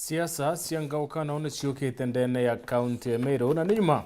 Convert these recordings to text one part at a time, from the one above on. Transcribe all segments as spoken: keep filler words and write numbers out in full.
Siasa cia ngauka nao ni ciukite ndene ya kaunti ya Meru, na ni nyuma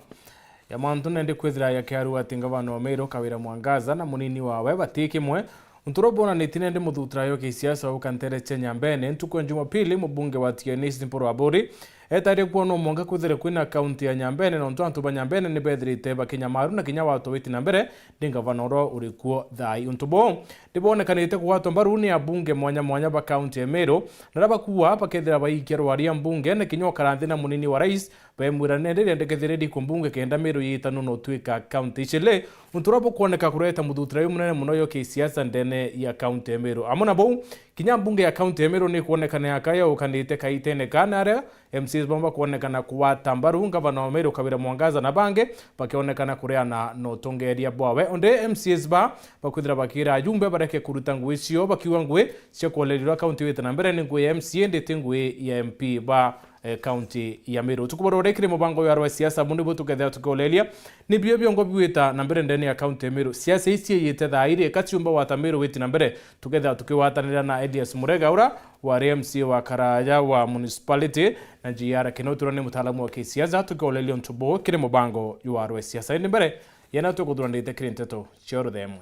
ya mantu nendi kwithira yakiarua ati ngavana wa Meru Kawira Mwangaza na munini wawe bati kimwe. Untu uria bwonanitie nendi muthutura yo kisiasa uka ntere cia Nyambene, ntuku ya Jumapili, mubunge wa T N A Simple Rwaburi etairie kwona mwanka kwithire kwina kaunti ya Nyambene, nontu antu ba Nyambene ni bethirite bakinyamaru na kinya watwiti na mbere ndi ngavana uria uri kuo thaai. Untu buu ni bwonekanite kugwatwa mbaru ni abunge mwanya mwanya ba kaunti ya Meru, na aria bakuua bakethira baikia rwaria mbunge, na kinya ukara nthi na munini wa rais bemwira nende riendekethire riku mbunge kenda Meru yitanwe na utwika kaunti icili. Untu uria bukwoneka kureta muthutura uyu munene muno yo kisiasa ndene ya kaunti ya Meru. Amwe na bau, kinya mbunge ya kaunti ya Meru ni kwonekana yaka yaukanite kaitene kana aria M C As bamwe bakwonekana kugwata mbaru ngavana wa Meru Kawira Mwangaza, na bangi bakionekana kureana na utongeria bwawe. Onde M C As ba bakwithira bakira ajumbe bareke kuruta ngui cio, bakiuga ngui cia kuoleria uria kaunti wite na mbere ni ngui ya M C A, indi ti ngui ya M P ba, eh, kaunti ya Meru. Utuku bwa rore kiri mubango ya rwa siasa, mundu bwo tukethira tukioleria ni bio biongo biwita na mbere ndene ya kaunti ya Meru. Siasa ici iyite thairi, eka ciumba wata Meru witi na mbere, tukethira tukiwatanira na Elias Murega, ura wari M C A wa Karaya wa municipality, na J R Kinoti, ura ni mutaalamu wa kisiasa, tukioleria untu buu kiri mubango jwa rwe siasa. Indi mbere yena tukuthuranite kiri nteto cia ruthemwe.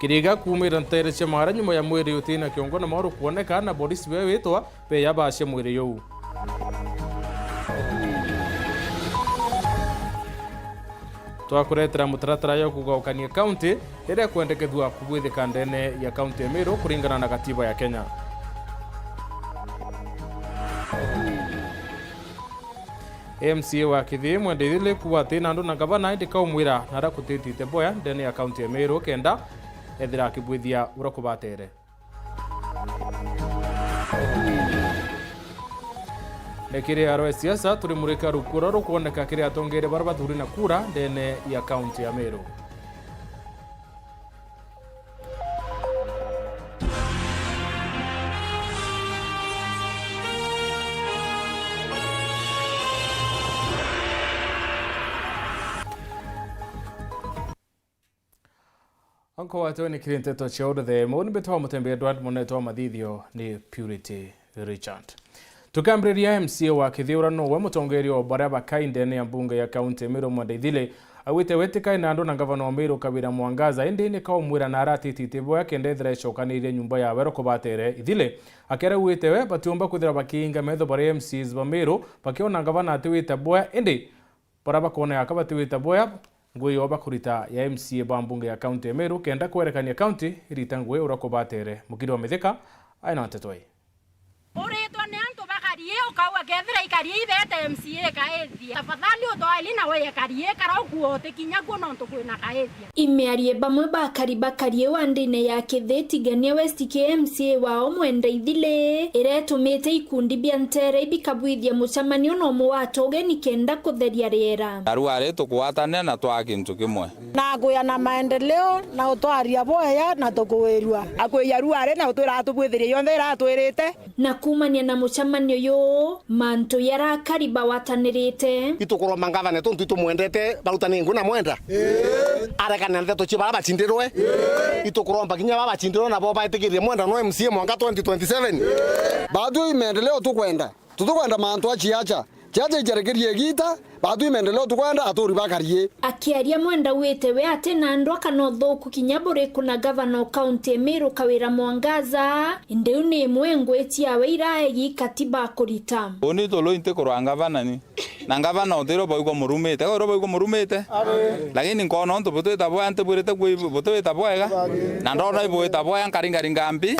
Kiriga kuumira ntere cia mara nyuma ya mwiri utina kiongo na mauru kuoneka na borisi be witwa beya bacia mwiri juu. Twakuretera mutaratara ya kugaukania kaunti iria kwendekethua kubwithika ndene ya kaunti ya Meru kuringana na katiba ya Kenya. M C A wa Kithii Mwende Ithili kuuga ati na andu na ngavana indi kaumwira na aria kutitite boya ndene ya kaunti ya Meru kenda ethira akibwithia uria kubatere. Ni kiri arwe siasa turimurika rukuo ruria rukwoneka kiri atongeria baria bathuri na kura ndene ya kaunti ya Meru. Anko watwe ni kiri nteto cia uruthe, muguni mbitwa mutembe Edward, munetwa mathithio ni Purity Richard. Tukambiriria, M C A wa Kithiura nowe mutongeria wa baria bakai ndene ya mbunge ya kaunti ya Meru Mwenda Ithile, augite we tikai na andu na ngavana wa Meru Kawira Mwangaza, indi ni kaumwira na aratitite boya kenda ethira icokanirie nyumba yawe ro kubatere Ithile. Akera augite we batiumba kwithira bakiinga metho baria M C As ba Meru bakiona ngavana atiwite boya, indi baria bakwoneka batiwite boya, ngui yo bakurita ya M C A ba mbunge ya kaunti ya Meru kenda kwerekania kaunti irita ngui uria kubatere. Mukiri wa Mithika aina nteto ii. Uritwa ni antu bakarie, ukauga kethira ikarie ibete M C A ikaithia. Tafadhali utwali nawe yekarie, kara ukuo utikinya kuo nontu kwina kaithia. Imiarie bamwe bakari bakarie wandine ya Kithii Tigania West ki M C A wao Mwenda Ithili, iretumite ikundi bia ntere ibikabwithia mucemanio na umwe wa togeni kenda kutheria riera. Aruari tukugwatanira na twaa kintu kimwe. Na kuya na maendeleo, na utwaria bwega, na tukuwirua. Akwiya ruari na utwira atubwithirie yonthe iratwirite. Na kuumania na mucemanio uyu, mantu jaria akari bawatanirite. Itukuromba ngavana tontu itumwendete, barutani ngu na Mwenda. Arekane na ndeto cia baria bacindirwe. Itukuromba kinya baria bacindirwe nabo baitikirie Mwenda no M C A mwanka twenty twenty-seven. Baatwi i maendeleo tukwenda. Tutikwenda mantu a ciaca. Ciaca ijarekerie igiita, baatwi i maendeleo tukwenda aturi bakarie. Akiaria Mwenda augite we ati na andu akana uthuku kinya buriku na ngavana o kaunti ya Meru Kawira Mwangaza, indi iu ni imwe ngui ciawe iraegi katiba kurita. Uni tulu inti kurwa ngavana ni. Na ngavana utiro baigwa murumite. Ega utiro baigwa murumite? Lakini nkona untu butwita bwega, ntibwirite kwi-, butwita bwega. Na ndona ibwita bwega, nkaringaringa mbi,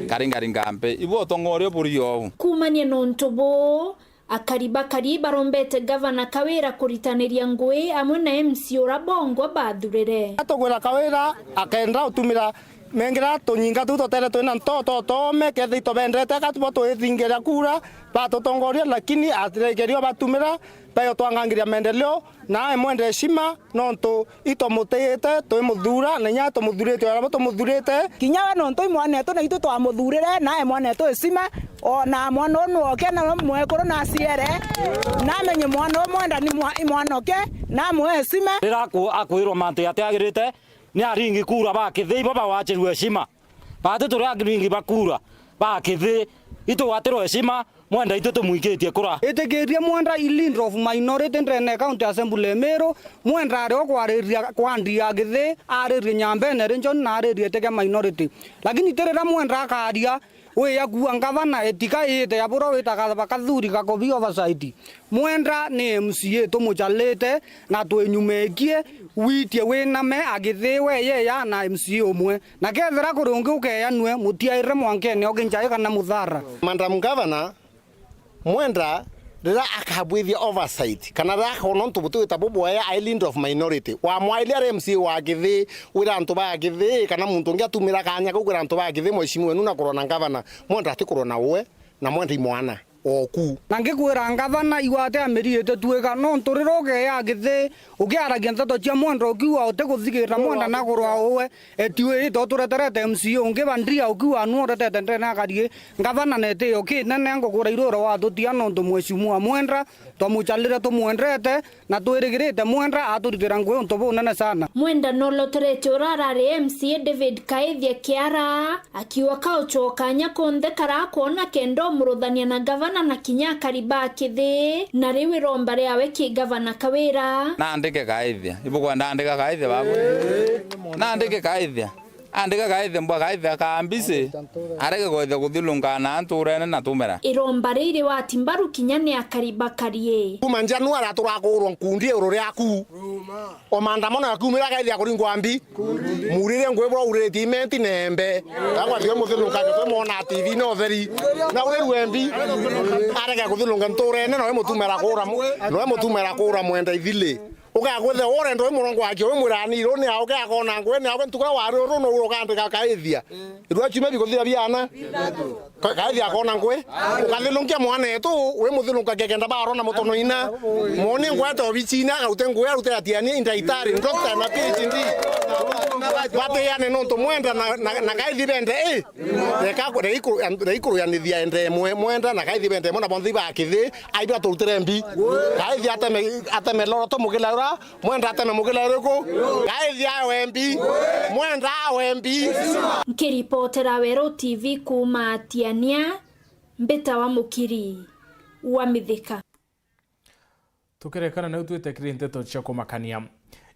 nkaringaringa mbi. Ibu utongoria buri ou. Kuumania na untu buu, akari bakari barombete ngavana Kawira kuritaniria ngui amwe na M C A uria bongwa bathurire. Atugwira Kawira akenda utumira mengira tunyinga tuu tutere twina ntoto tome, kethira itobendete, aka tubo twithingira kura, batutongoria, lakini atirekerio batumira, bayo twangangiria maendeleo, nae Mwenda heshima, nontu itomutiyite, twimuthuura, na inya tumuthurite, o arabo tumuthurite. Kinya we nontu i mwanetu, na itu twamuthurire, nae mwanetu heshima, o na mwana unu oke, na we mwekuru na aciere, namenye mwana u Mwenda ni mwa-, i mwanoke, na amwe heshima. Rira aku-, akwirwo mantu jatiagirite, Ni aringi kura ba Kithii ibo bagwacirue heshima. Bati turi aringi ba kura ba Kithii, itugwatirwe heshima, Mwenda itu tumwikitie kura. Itikirie Mwenda i leader of minority ndene ya county assembly ya Meru. Mwenda ari o kwariria kwa ndii ya Kithii, aririe Nyambene ri John na aririe itikia minority. Lakini ti riria Mwenda akaria, wi ya kuua ngavana, etika iite ya bura witaga ba Kathuri Gakobi oversight. Mwenda ni M C A tumuchalite na twinyumekie, witie winame agithiwe yeye na M C A umwe. Na kethira kuri ungi ukeyanue, mutiaire mwankene o kinjai kana muthara. Madam Governor, Mwenda riria akabwithia oversight, kana riria akona untu butiwita bubwega, ai leader of minority, wamwairia ari M C A wa Kithii, wira antu ba Kithii, kana muntu ungi atumira kanya kau kwira antu ba Kithii, mheshimiwa wenu na kurona ngavana, Mwenda atikurona uwe, na Mwenda i mwana oku. Na ngikwira ngavana, igwate amiri itituika, nontu riria ugeya Kithii, ukiaragia nteto cia Mwenda ukiuga utikuthikira Mwenda na kurwa uwe, eti wiyite utureterete M C A ungi bandia ukiuga nu uretete ndene akari. Ngavana netio kinene ngukura irura watutia nontu mheshimiwa Mwenda twamuchalire tumwendete na twirigirite Mwenda aturitira ngugi untu bunene sana. Mwenda noloterete ura arari M C A David Kaithia Kiara, akiuga kauchwa kanya konthe karakwona kenda umuruthania na ngavana na kinya akari ba Kithii, na riu iromba riawe ki ngavana Kawira. Naandike Kaithia. Ibukwenda andika Kaithia babu? Naandike Kaithia. Andika Kaithia mbwa Kaithia kaambisi. Arege kwithia kuthilunka na nturene na tumera. Iromba riri wati mbaru kinya ni akari bakarie. Kuma Januari aturakurwa nkundi iguru riaku. O maandamano yakiumira Kaithia kuringwa mbi. Murire ngui bura uriritie imenti na embe. Agwatiga muthilunka ndio mwona T V no theri. Na urirwe mbi. Arege kuthilunka nturene noe mutumera kura mu-, noe mutumera kura Mwenda ithili. Ugagwethe urenda wi murongo wa kio wi mwirani iruni au gakona ngwene au ntuka wari uru no ugandika Kaithia. Irua ciumia bikuthira biana. Ka-, Kaithia akona ngwi. Ukathilunkia mwana etu wi muthilunkagia kenda barona mutono ina. Moni ngwete obicine akaute ngui arute atiania indaitari, doctor na P H D. Batiane nontu Mwenda na, na, na Kaithi bende i. Reka ku-, reka iku-, reka ikuruyanithia ende imwe, Mwenda na Kaithi bende imwe na bonthe iba Kithii, aibwa turutire mbi. Kaithi ateme, ateme loro tumukila ura, Mwenda ateme mukila uriku? Kaithi awe mbi. Mwenda awe mbi. Nkiripotera Weru T V kuuma Atiania, mbitawa Mukiri wa Mithika. Tukirekana nau twite kiri nteto cia kumakania.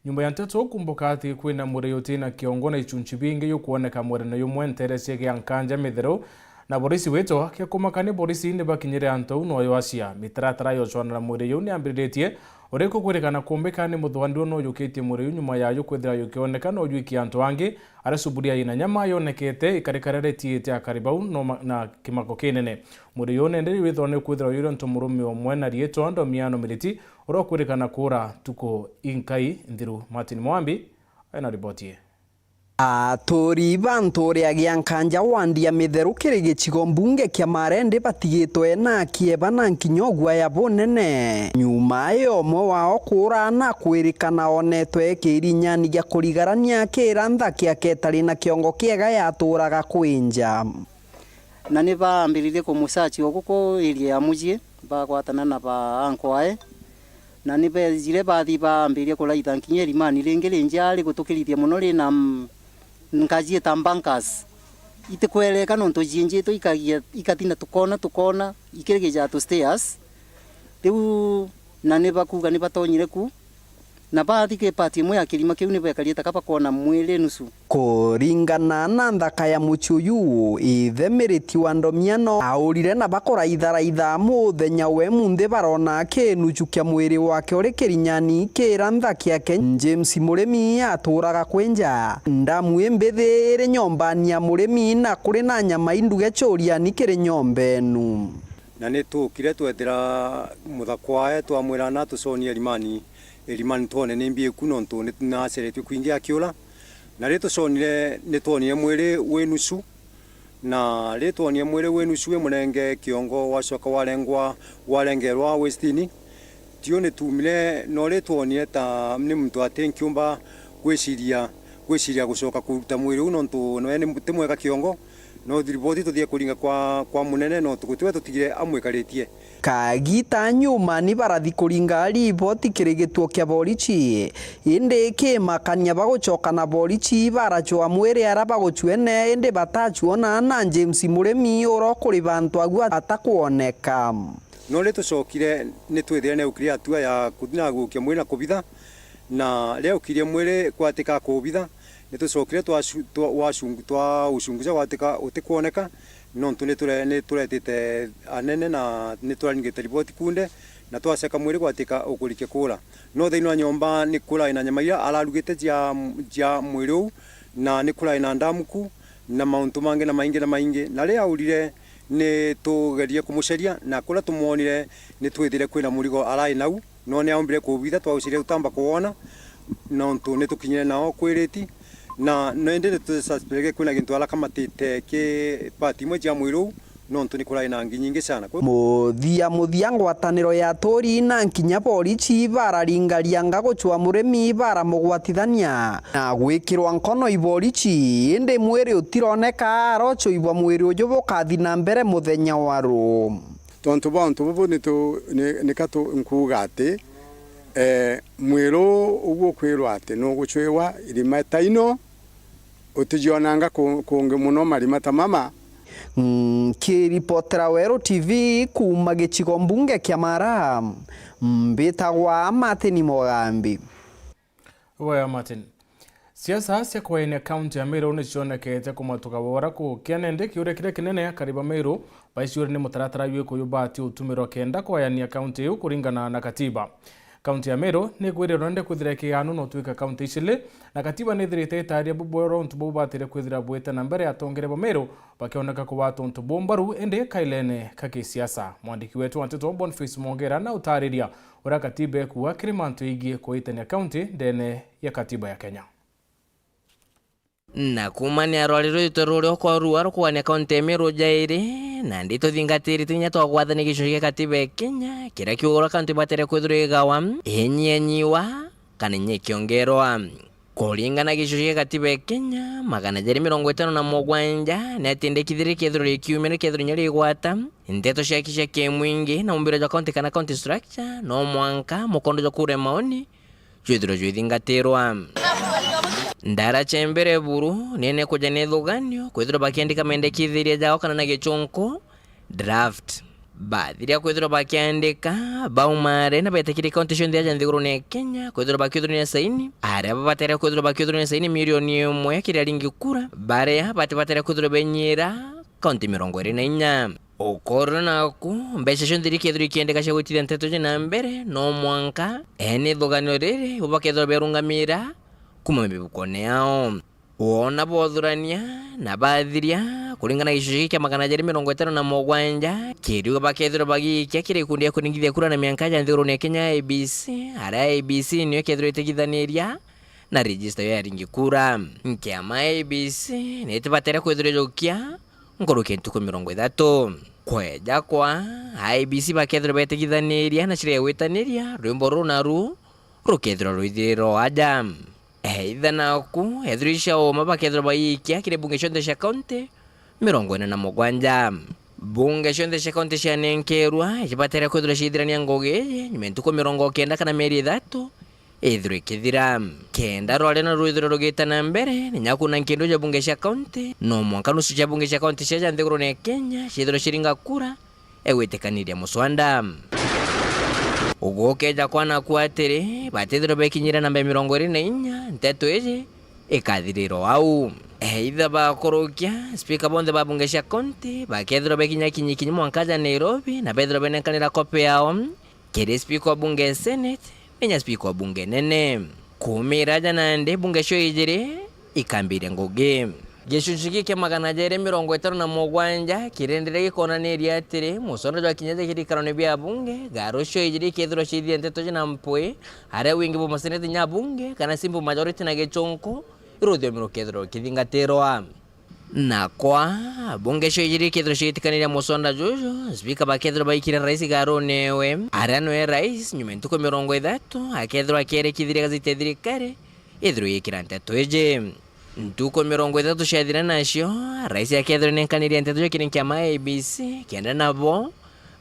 Nyumba ya nteto kumbuka ati kwina mwiri utina kiongo na ichunchi bingi yukwoneka mwirine yumwe nteere cia Giankanja Mitheru, na borisi witwa kia kumakania borisi ni bakinyire antu au noyo acia. Mitaratara ya ucwanira mwiri yu ni ambiriritie, uri kukwirikana kumbika ni muthuganirua no yukitie mwiri yu nyuma yayo kwithira yukioneka no jwikia antu angi, aria suburia ina nyama yonekete ikarikara ritiite akari bau no ma-, na kimako kinene. Mwiri uyu nende withwa ni kwithirwa yuri untu murume umwe na riitwa Ndomiano Miriti, uria ukwirikana kuura ntuku inkai nthiru. Martin Mwambi ena riboti ii. Aturi ba ntuuri ya Giankanja wandi ya Mitheru kiri gicigo mbunge kia Marende batigitwe na kieba na nkinya uguaya bunene. Nyuma ya umwe wao kuura na kwirikana onetwe kirinyani gia kurigarania kira ntha kiake itari na kiongo kiega yaturaga kwinja. Na ni baambiririe kumusearch o guku area ya mucii, bagwatana na ba uncle ae. Na ni beejire bathi baambiria kuraitha nkinya irimani ringi ringi ari gutukirithia mono rina, mm, ngaji ita bunkers. Itikwereka nontu ciinjitwe ikagia, ikatina tukoona tukoona, ikirigijaga tu stairs. Riu na ni bakuuga ni batonyire ku, na bathi ki part imwe ya kirima kiu ni bekarite ka bakoona mwiri nusu. Kuringana na nthaka ya mucii uyu, ithe Miriti wa Ndomiano aurire na bakoraitharaitha muthenya we munthi barona kinuchu kia mwiri wake uri kirinyani kira ntha kiake. James Murimi aturaga kwinja. Ndamu imbithi iri nyombani ya Murimi na kuri na nyama induge curiani kiri nyomba enu. Na ni tuukire twethira muthakwae, twamwira na tuconie irimani, irimani twone ni mbi iku, nontu ni naceretue kwingi akiura. Na ri tuconire, ni twonire mwiri wi nusu, na ri twonire mwiri wi nusu wi murenge kiongo, wacoka warengwa, warengerwa westini. Tio ni tuumire, no ri twonire ta ni muntu ati nkiumba gwiciria, gwiciria gucoka kuruta mwiri uu, nontu noe ni, ti mwega kiongo. No riboti tuthie kuringa kwa, kwa munene, no tu-, gutiwe tutigire amwikaritie. Kagita nyuma ni barathi kuringa riboti kiri gituo kia borichi, indi kimakania bagucoka na borichi baracwa mwiri ara bagucwene, indi batacuona na James Murimi ura kuri bantu agu atakwoneka. No ni tucokire, ni twithire ni ukire hatua ya kuthi na gukia mwiri na kubitha, na riria ukirie mwiri gwatika kubitha, ni tucokire twacu-, twa-, wacungu-, twaucunguca gwatika utikwoneka, nontu ni ture-, ni turetite anene na ni turaringite riboti kunde, na twaceka mwiri gwatika ukurikia kura. No thiini wa nyomba ni kurai na nyama iria ararugite cia, cia mwiri uu, na ni kurai na ndamuku na mauntu mangi na maingi na maingi. Na riria aurire, ni tugerie kumucaria, na kuria tumwonire ni twithire kwina murigo arai nau, no ni aumbire kubitha, twaucire tutamba kuwona, nontu ni tukinyire nao kwiriti, na no indi ni tususpect kwina gintu arakamatite ki part imwe cia mwiri uu, nontu ni kurai na ngi nyingi sana. Kwi- Muthia muthia, ngwataniro ya aturi na nkinya borichi bararingarianga gucwa Murimi baramugwatithania na gwikirwa nkono i borichi, indi mwiri utironeka, aroco ibwa mwiri uju bukathi na mbere muthenya wa ruu. Tontu bwa untu bubu ni tu-, ni, nika tu-, nkuuga ati, eh, mwiri uu uguo ukwirwa ati nugucwigwa irima ta ino, utijionanga ku-, kungi muno marima ta mama. Nkiripotera Weru T V kuuma gicigo mbunge kia Mara, mbitagwa Martin Mugambi. Wea Martin. Siasa cia kugayania kaunti ya Meru ni cionekete kumatuka wora kukia, na indi kiuria kiria kinene akari ba Meru baiciuria ni mutaratara jwiku jubati utumirwa kenda kugayania kaunti iu kuringana na katiba. Kaunti ya Meru ni ikwirirwa nende kwithira ikiganu na utwika kaunti icili, na katiba ni ithirite itaaria bubworo untu bubatire kwithira bwite na mbere, atongere ba Meru bakioneka kugwata untu buu mbaru, indi kailene ka kisiasa. Mwandiki wetu wa nteto Boniface Mwongera na utaariria uria katiba ikuuga kiri mantu igii kuitania kaunti ndene ya katiba ya Kenya. Na kuuma ni arwari rwitwa ruria kwa rua rukugania kaunti ya Meru jairi, nandi tuthingatiri tu inya twagwathania gicunci gia katiba ya Kenya, kiria kiugaga kaunti ibatere kwithirwa igawa, inyenyiwa, kana inya ikiongerwa. Kuringana na gicunci gia katiba ya Kenya, magana jeri mirongo itano na mugwanja, ni atindikithirie kethirwa rikiumira kethirwa inya rigwata, nteto ciaki cia kimwingi na umbiro jwa kaunti kana county structure, no mwanka mukondo jwa kura maoni, jwithirwe jwithingatirwa. Ndara cia mbere buru, nene kuja na ithuganio, kwithirwa bakiandika mendekithiria jao kana na gichunku, draft. Bathiria kwithirwa bakiandika, baumare na betikire kaunti cionthe aja nthigurune ya Kenya, kwithirwa bakiuthurania saini, aria babatere kwithirwa bakiuthurania saini milioni imwe kiri aringi kura, baria batibatere kwithirwa benyira kaunti mirongo iri na inya. Ukorwe naku, mbeca cionthe iria ikethirwa ikiendeka cia gwitithia nteto iji na mbere, no mwanka, eeni ithuganio riri, bo bakethirwa berungamira kuuma mibukone yao. Wona bothurania na bathiria, kuringana na gicunci giki kia magana jeri mirongo itano na mugwanja, kiriuga bakethirwa bagiikia kiri ikundi ya kuringithia kura na mianka ya nthigurune ya Kenya, I E B C, aria I E B C niyo ikethirwa itigithaniria na register ya aringi kura. Nkiama ya I E B C nitibatere kwithirwa ijukia nkuruki ya ntuku mirongo ithatu. Kweja kwa, I E B C bakethirwa betigithaniria na ciria ya gwitaniria, rwimbo ruu naru rukethirwa rwithirira o aja. Either naku, ethirwa cia uma bakethirwa bayikia kiri bunge cionthe cia kaunti mirongo ina na mugwanja. Bunge cionthe cia kaunti cianenkerwa, ibatere kwithirwa ciithirania ngugi iji nyuma ya ntuku mirongo kenda kana mieri ithatu, ithirwe ikithira. Kenda rwaria na rwithirwe rugita na mbere, ni nyaku na nkindu ja bunge cia kaunti, no mwanka nusu cia bunge cia kaunti cia ja nthigurune ya Kenya ciithirwe ciringa kura igwitikaniria muswanda. Ugukeja kwa naku atiri, batithirwe bekinyire namba ya mirongo iri na inya, nteto iji ikathirira o au. Either bakurukia, spika bonthe ba bunge cia kaunti bakethirwa bekinya kinyikinyi mwanka ja Nairobi, na bethirwa benenkanira kopi yao, kiri spika wa bunge ya Senate, na inya spika wa bunge nene. Kuumira aja nandi, bunge cio ijiri ikambiria ngugi. Gicunci giki kia magana jeri mirongo itano na mugwanja kirendere gikonaniria atiri, muswanda jwa kinya ja kirikarone bia bunge, garu cio ijiri ikethirwa ciithia nteto jina mpwi, aria wingi bwa maseneti nya bunge, kana simple majority na gichunku, ruthiumi rukethirwa rukithingatirwa. Na kwa bunge cio ijiri ikethirwa ciitikaniria muswanda juju, spika bakethirwa baikire rais garune ewe, aria nwe rais, nyuma ya ntuku mirongo ithatu, akethirwa akierikithiria gazeti ya thirikari, ithirwe yikira nteto iji. Ntuku mirongo ithatu ciathira nacio, rais akethirwa nenkanirie nteto iji kiri nkiama ya I E B C, kenda nabo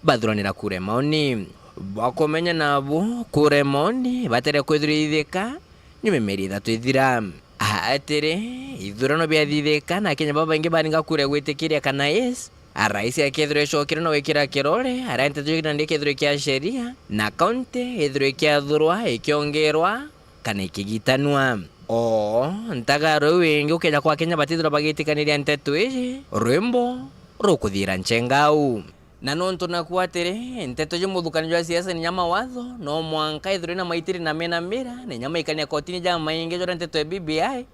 bathuranira kura e maoni. Bwa kumenya nabu, kura e maoni batere kwithirwa ithithika nyuma mieri ithatu ithira. Atiri, ithurano biathithika na Akenya babaingi baringa kura ya gwitikiria kana yes, a rais akethirwa icokire na gwikira kirore, aria nteto iu nandi ikethirwa ikia sheria, na kaunti ithirwa ikiathurwa, ikiongerwa, kana ikigitanua. Oo, ntagaro iu ingi ukeja kwa Akenya batithirwa bagitikaniria nteto iji, rwimbo rukuthira nchengau. Na nontu naku atiri, nteto ji muthukani jwa siasa ni nya mawatho, no mwanka ithirwe na maitiri na mena mira, ni nya maikania kotini jamaingi jora nteto ya B B I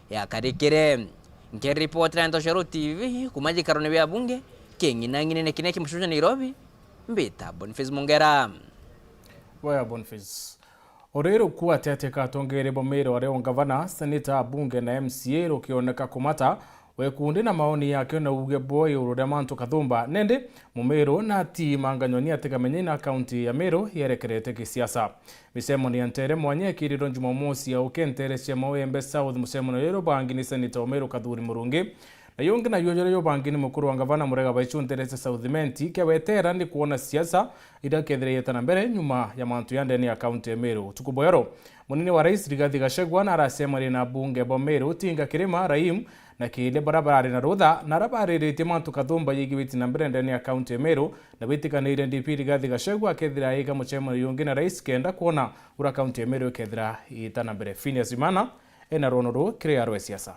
yakarikire. Nkiripotera Ntoshero T V, kuma jikarone bia bunge, king'inang'inene kiria kimucunja Nairobi, mbita Boniface Mongera. Waya Boniface. Uriru ku atete ka atongeria ba Meru aria o ngavana, seneta, abunge na M C A rukioneka kumata, we kundi na maoni yake na uuge bwo iguru ria mantu kathumba. Nindi Mumeru na ati manganyoni atigamenye na kaunti ya Meru yerekerete kisiasa. Micemanio ya ntere mwanya ikirirwe Jumamosi ya uke ntere cia Mawembe South, mucemanio uria ubangi ni seneta wa Meru Kathuri Murungi, na yungi nayo juria jubangi ni mukuru wa ngavana Murega Baichu ntere cia South Imenti, kia wetera ni kwona siasa iria kethira ieta na mbere nyuma ya mantu ya ndene ya kaunti ya Meru. Utuku bwa yaro, munini wa rais Rigathi Gachagua na aracemania na abunge ba Meru Tinga Kirima, Raim na Kiiria, bara barari na rutha na ara bariritie mantu kathumba yegii witi na mbere ndene ya kaunti ya Meru, na bitikaniire D P Rigathi Gachagua akethira aika mucemanio yungi na rais kenda kwona ura kaunti ya Meru ikethira iita na mbere. Phineas Imana ena rwono ruu kiri arwe siasa.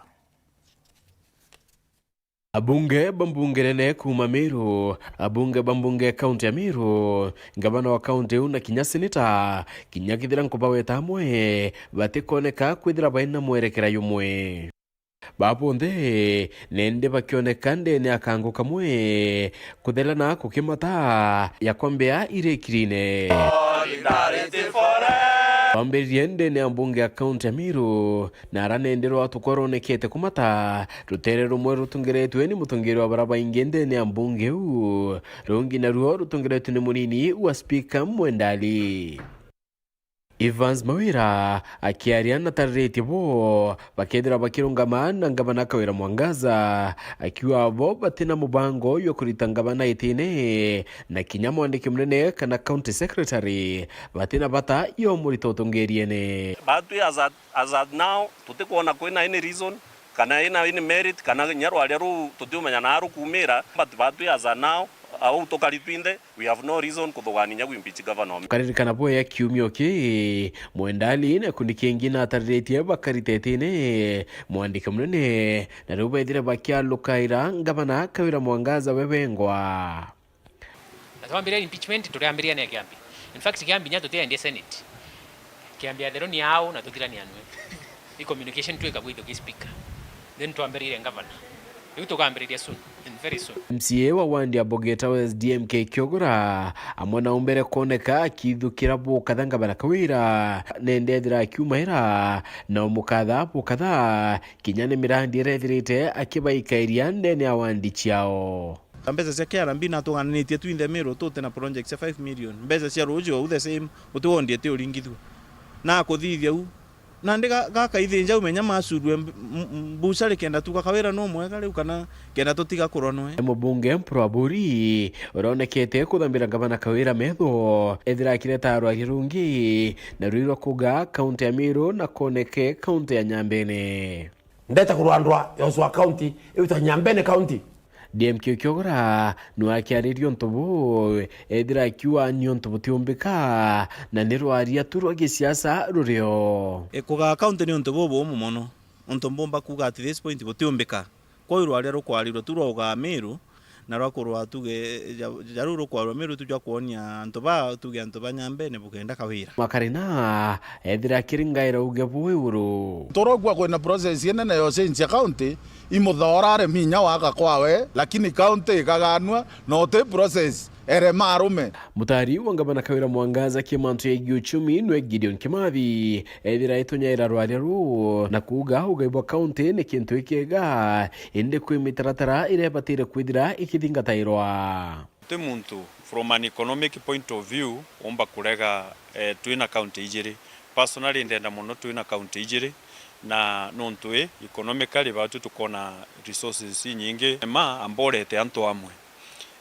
Abunge ba mbunge nene kuuma Meru, abunge ba mbunge ya kaunti ya Meru, ngavana wa kaunti iu na kinya seneta, kinya kethira nkubaweta amwe, batikoneka kwithira baina mwerekera jumwe. Babonthe nende bakioneka ndene ya kango kamwe, kuthelana kukimata ya kwambia irikirine. Kwambiririe ndene ya mbunge ya kaunti ya Meru, na ara nende rwatuko rwonekete kumata, rutere rumwe rutongeretwe ni mutongeria wa bara baingi ndene ya mbunge iu, rungi naruo rutongeretwe ni munini wa spika Mwendali. Evans Mawira akiaria na tariritie bo bakethira bakirungama na ngavana Kawira Mwangaza, akiuga bo batina mubango jwa kurita ngavana itine, na kinya mwandiki munene kana county secretary batina bata yo murita utungeriene. Batwi as at, as at now, tutikwona kwina any reason, kana ina any merit, kana kinya rwaria ruu tutiumenya naa rukuumira, but batwi as at now, au tukari twinthe, we have no reason kuthugania inya gwimpeach governor. Tukaririkana bwega kiumio ki, Mwendali na gikundi kingi natariritie bakari tetine mwandiki munene, na riu bethire bakialukaira ngavana Kawira Mwangaza we bengwa. Na twambiria impeachment, turiambiria ni kiambi. In fact, kiambi nya tutiendie Senate. Kiambi athero ni ao na tuthirania nwe. I communication twika gwitho ki speaker. Then twambirire governor. Riu tukambiriria soon, and very soon. M C A wa wandi ya Bogeta West D M K Kiogora, amwe na umbere kuoneka akithukira bukatha ngavana Kawira, nende ethira akiumaira na umukatha bukatha, kinya ni mirandi irethirite akibaikairia ndene ya wandi ciao. Mbeca cia K R B natugananitie twinthe Miru tuti na project cia five million. Mbeca cia ruuji ou the same, uti wondi iti uringithua. Na kuthithia u. Nandi ga-, gaka ithinja umenya macurue mb-, m-, m-, mbucari kenda tuga Kawira no mwega riu kana kenda tutiga kurwa nwe. Mubunge Mpuru Aburi uronekete kuthambira ngavana Kawira metho, ethira akireta rwaria rungi, na rwirwa kuga kaunti ya Miru na koneke kaunti ya Nyambene. Ndeta kurwa ndwa ya Ucwa County, iu ta Nyambene County. D M K Kiogora nwe akiariria untu buu, ethira akiuga ni untu butiumbika, na ni rwaria tu rwa gisiasa rurio. E, kugaa county ni untu bubuumu mono, untu mbumba kuuga at this point butiumbika. Kwou rwaria rukwarirwa tu rwa ugaa Miru, na rwa kurwa tuge ja, ja riu rukwarwa Miru tu jwa kwonia antu ba, tuge antu ba Nyambene bukenda Kawira. Makarina ethira akiringaira uge buu iguru. Turogua kwina process inene ya ucenjia county, imuthoora aremi inya waka kwawe, lakini county ikaganua, na uti process erema arume. Mutari wa ngavana Kawira Mwangaza ki mantu yegii uchumi nwe Gideon Kimathi, ethira itunyaira rwaria ruu, na kuuga ugai bwa county ni kintu ikiega, indi kwi mitaratara iria ibatire kwithira ikithingatairwa. Ti muntu, from an economic point of view, umba kurega, eh, twina county ijiri. Personally, ndenda mono twina county ijiri, na nontu i economically batwi tukona resources inyingi. Ma amborete antu amwe.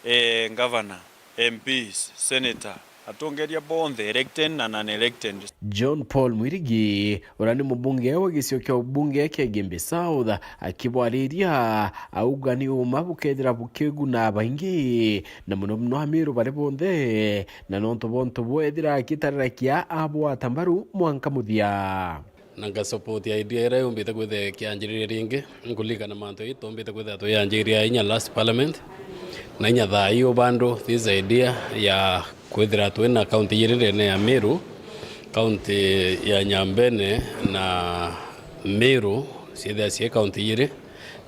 Eh, ngavana, M Ps, senator, atongeria bonthe, elected na non-elected. John Paul Mwirigi, uria ni mubunge wa gicigo kia ubunge kia Igembe South, akibwariria, auga ni uma bukethira bukiguna baingi, na muno muno Amiru bari bonthe, na nontu bwa untu buu ethira akitarira kia abwata mbaru mwanka muthia. Na nga support idea iria yumbite kwithira ikianjiriria ringi, nkuririkana mantu ii tumbite kwithira tuyanjiriria inya last parliament, na inya thaa ii ubandu this idea ya kwithira twina county ijiri ndene ya Meru, county ya Nyambene na Meru ciithira cii county ijiri.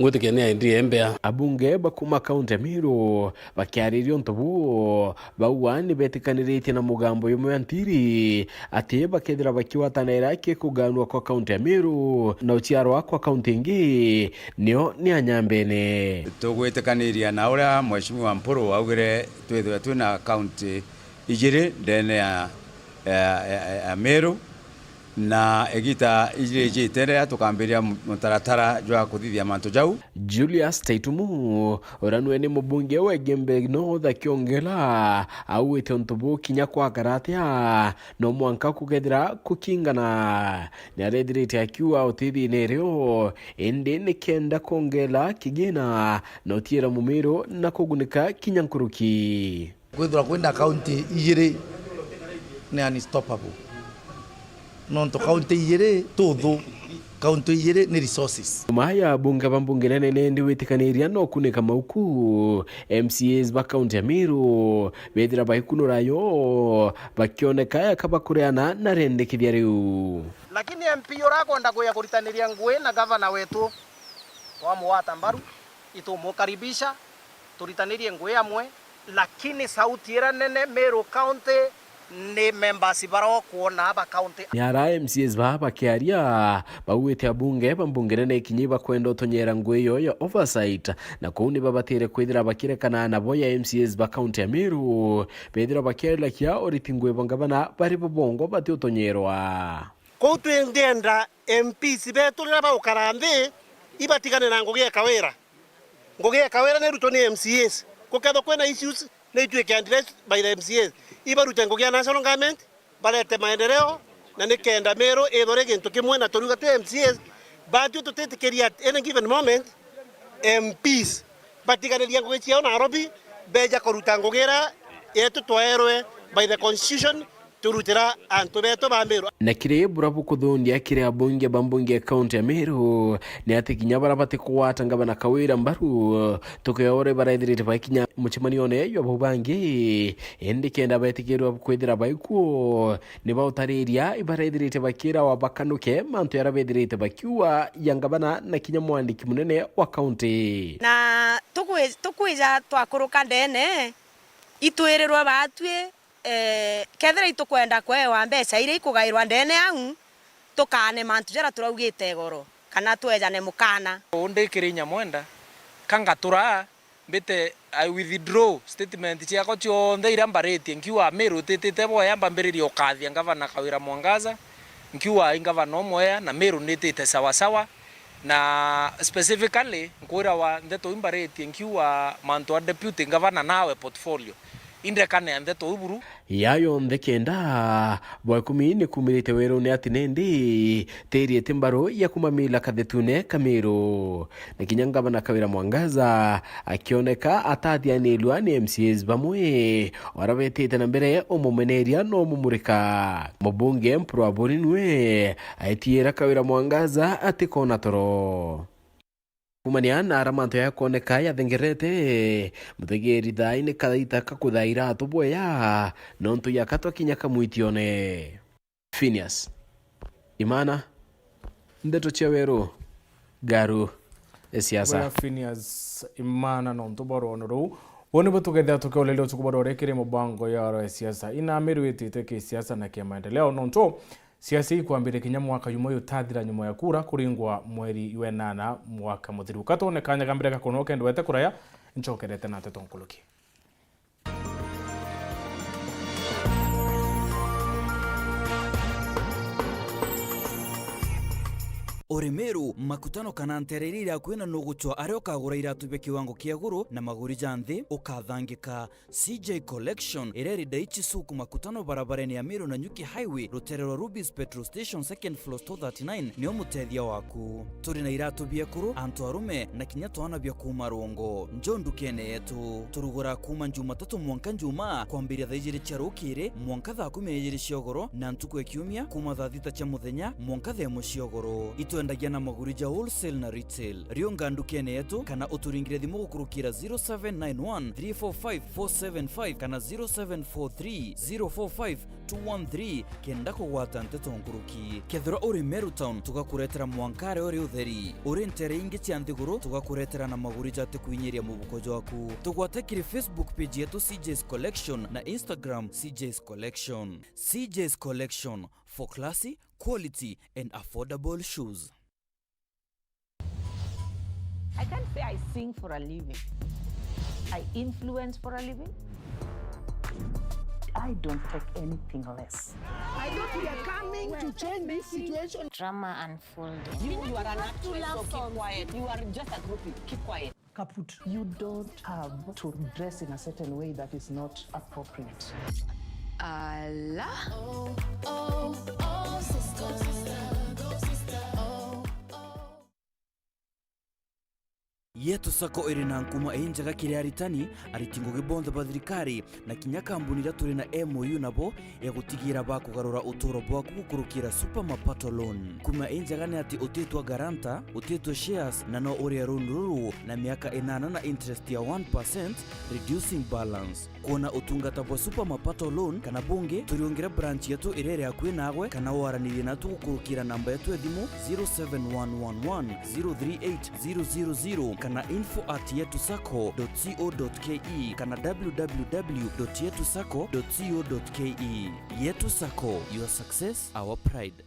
Ngwitikia ni idea imbea. Abunge ba kuuma kaunti ya Meru bakiariria untu buu, bauga ni betikaniritie na mugambo jumwe wa ntiri ati bakethira bakigwatanira ki kugaanua kwa kaunti ya Meru na uciarwa kwa kaunti ingi nio ni Anyambene. Tugwitikaniria na uria Mheshimiwa Mpuru augire twithirwe twina kaunti ijiri ndene ya, ya, ya, ya Meru. Na igita ijiri ijite riria tukambiria mutaratara jwa kuthithia mantu jau. Julius Taitumu, uria nwe ni mubunge wa Igembe North akiongela, augite untu buu kinya kwakara atia, no mwanka kukethira kukingana. Ni arethirite akiuga utithine rio, indi ni kenda kwongela kigina na utiira mumiru na kugunika kinya nkuruki. Kwithirwa kwina kaunti ijiri ni unstoppable, nontu kaunti ijiri tuthu, kaunti ijiri ni resources. Nyuma ya abunge ba mbunge nene nindi witikaniria no kunika mauku, M C As ba kaunti ya Meru bethira baikunura yo bakioneka yaka bakureana na rendekithia riu. Lakini M P uria akwenda kuja kuritaniria ngui na gavana wetu, twamugwata mbaru, itumukaribisha, turitanirie ngui amwe, lakini sauti iria nene Meru County ni members baria ukwona aba county. Ni ara M C As baa bakiaria, baugite abunge ba mbunge nene ikinya ibakwenda utunyera ngui iyo ya oversight, na kuu ni babatire kwithira bakirekana nabo ya M C As ba county ya Meru, bethira bakiarira kia uriti ngui bwa ngavana bari bo bongwa bati utunyerwa. Kuu twi ndienda M Ps betu riria bagukara nthi, ibatigane na ngugi ya Kawira. Ngugi ya Kawira ni irutwe ni M C As. Gukethwa kwina issues, ni ituike addressed by the M C As. Ibarute ngugi ya national government, barete maendeleo, na ni kenda Meru ithwe ri gintu kimwe, na turiuga twi M C As, batwi tutitikiria at any given moment M Ps batiganiria ngugi ciao Nairobi, beja kuruta ngugi iria yetu twaerwe by the constitution, turutira antu betu ba Meru. Na kiri bura bukuthundia kiri abunge ba mbunge ya kaunti ya Meru, ni ati kinya bara bati kugwata ngavana Kawira mbaru, tukeore barethirite baikinya mucemanione jwa bau bangi, indi kenda betikirwa kwithira baikuo, ni bautariria ibarethirite bakirawa bakanuke mantu jaria bethirite bakiuga ja ngavana na kinya mwandiki munene wa kaunti. Na tukwi-, tukwija twakuruka ndene, itwirirwe batwi, eh, kethira itukwenda kwewa mbeca iria ikugairwa ndene au, tukaane mantu jaria turaugite igoro, kana twejane mukana. Uu ndi kiri Nyamwenda, ka ngatura, mbite, I withdraw statement ciakwa cionthe iria mbaritie, nkiuga Meru ititite bwega, mbambiririe ukathia ngavana Kawira Mwangaza, nkiuga i ngavana umwega, na Meru nitite sawa sawa. Na specifically, nkwirawa ndeto iu mbaritie nkiuga mantu a deputy governor nawe portfolio. Indekane ndeto iu buru. Ya yonthe kenda, bwa ikumi ni kumirite werune ati nindi tiriete mbaru ya kumamila kathetune ka Meru. Na kinya ngavana Kawira Mwangaza akioneka atathianirua ni M C As bamwe, wara betite na mbere umumeneria na umumurika. Mubunge Mpuru Aburi nwe aitiira Kawira Mwangaza atikona toro. Kumania na ara mantu yakwoneka yathengerete, muthegeri thaai ni kaita ka kuthaira atubweya, nontu yakatwa kinya kamwitione. Phineas Imana, Ndeto cia Weru, Garu e siasa. Wea Phineas Imana nontu bwa rwono ruu. Uu nibu tukethira tukioleria utuku bwa rwore kiri mubango ya oro ya siasa. Inamiru itite ki siasa na kia maendeleo nontu siasa ikwambiria kinya mwaka jumwe jutathira nyuma ya kura kuringwa mweri jwa enana mwaka muthiru. Katwone kanya ka mbere ga kunoka ndwete kuraya, ncokerete na nteto nkuruki. Uri Meru, makutano kana nteere iria iri akui na nugucwa aria ukagura iratu bia kiwango kia iguru na maguri ja nthi, ukathangika. C J Collection, iria iri Daichi Suk makutano barabarene ya Meru Nanyuki Highway, rutere rwa Rubis Petrol Station, second floor, store thirty-nine, nio mutethia waku. Turi na iratu bia ekuru, antu arume, na kinya twana bia kuuma rungu. Njo ndukene yetu. Turugura kuuma Jumatatu mwanka Njumaa, kwambiria thaa ijiri cia rukiri mwanka thaa kumi na ijiri cia ugoro, na ntuku ya kiumia kuuma thaa thita cia muthenya mwanka thaa imwe cia ugoro. Itwendagia na maguri ja wholesale na retail. Riunga ndukene yetu kana uturingire thimu gukurukira zero seven nine one three four five four seven five kana zero seven four three zero four five two one three kenda kugwata nteto nkuruki. Kethirwa uri Meru Town, tugakuretera mwanka aria uri utheri. Uri nteere ingi cia nthiguru, tugakuretera na maguri jati kwinyiria mubuko jwaku. Tugwate kiri Facebook page yetu C J's Collection na Instagram C J's Collection. C J's Collection, for classy, quality and affordable shoes. I can't say I sing for a living. I influence for a living. I don't take anything less. I thought we are coming to change this situation. Drama unfolding. You, you are an actress, so keep quiet. You are just a groupie. Keep quiet. Kaput. You don't have to dress in a certain way that is not appropriate. Ala. Yetu Sacco iri na nkuma injega kiri aritani, ariti ngugi bonthe ba thirikari, na kinya kambuni iria turi na M O U nabo ya gutigira bakugarura uturo bwaku gukurukira Super Mapato Loan. Nkuma injega ni ati utitwa guarantor, utitwa shares, na no urie loan ruru na miaka inana na interest ya one percent, reducing balance. Kwona utungata bwa Super Mapato Loan kana bungi, turiungire branch yetu iria iri akui naagwe, kana waranirie natu gukurukira namba yetu ya thimu zero seven one one one zero three eight zero zero zero kana info at yetu sacco dot co dot ke kana w w w dot yetu sacco dot co dot ke. Yetu Sacco, your success, our pride.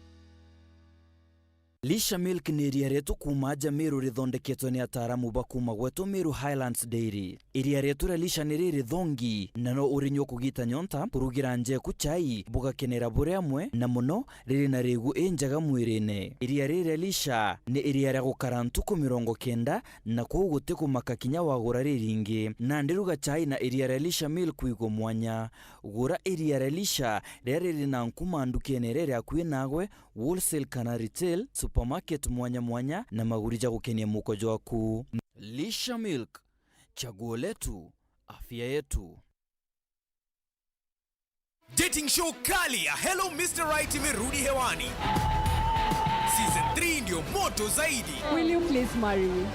Lisha Milk ni iria rietu kuuma aja Meru rithondeketwe ni ataaramu ba kuuma gwetu Meru Highlands Dairy. Iria rietu ria Lisha ni riri thongi, na no urinyua kugita nyonta, kurugira njeku chai, bugakenera buri amwe, na mono riri na rigu injega mwirine. Iria riri ria Lisha ni iria ria gukara ntuku mirongo kenda, na kwou guti kumaka kinya wagura riringi. Nandi ruga chai na iria ria Lisha Milk wigwe mwanya. Gura iria ria Lisha riria riri na nkuma ndukene iria iri akui naagwe, wholesale kana retail, supermarket mwanya mwanya, na maguri ja gukenia muko jwaku. Lisha Milk, chaguo letu, afya yetu. Dating show kali ya Hello Mister Right imerudi hewani. Season three ndio moto zaidi. Will you please marry me?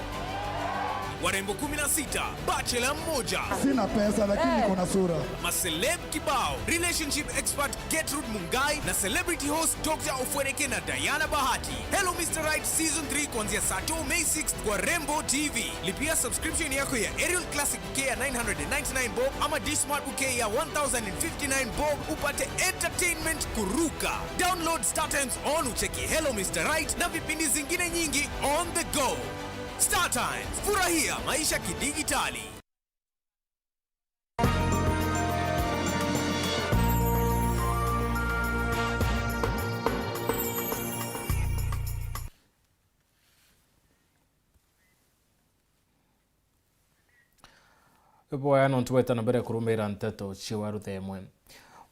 Warembo kumi na sita, bachelor mmoja. Sina pesa, lakini niko na sura. Maceleb kibao, relationship expert Gertrude Mungai na celebrity host Doctor Ofweneke na Diana Bahati. Hello Mister Right Season three kuanzia saa two May sixth kwa Rembo T V. Lipia subscription yako ya Aerial Classic Bouquet ya nine hundred and ninety-nine bob ama Dish Smart Bouquet ya one thousand and fifty-nine bob upate entertainment kuruka. Download StarTimes On ucheki Hello Mister Right na vipindi zingine nyingi on the go. StarTimes, furahia maisha kidijitali. Iboya nontu weta na mbere kurumira nteto cia warutha imwe.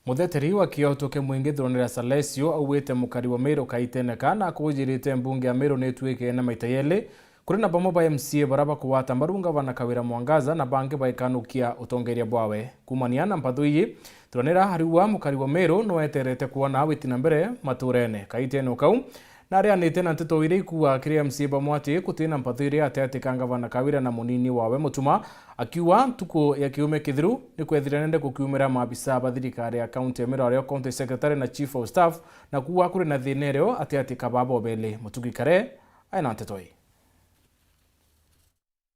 Mutheteri wa kioto kia mwingi Thuranira Salesio augite mukari wa Meru kaitene kana akujirite mbunge ya Meru nituike na maita yeli. Kuri na bamwe ba M C A bara bakugwata mbaru ngavana Kawira Mwangaza na bangi baikanukia utongeria bwawe. Kumania na mpathu iyi, Thuranira ariuga mukari wa Meru no eterete kwona witi na mbere maturene. Kaitene o kau, na arianite na nteto iria ikuuga kiri M C A bamwe ati gutina mpathu iria ati ati ka ngavana Kawira na munini wawe Mutuma, akiuga ntuku ya kiumia kithiru ni kwethira nende gukiumira maabisa ba thirikari ya kaunti ya Meru ario county secretary na chief of staff, na kuuga kuri na thina irio ati ati ka baba obeli. Mutugi Kare aina nteto ii.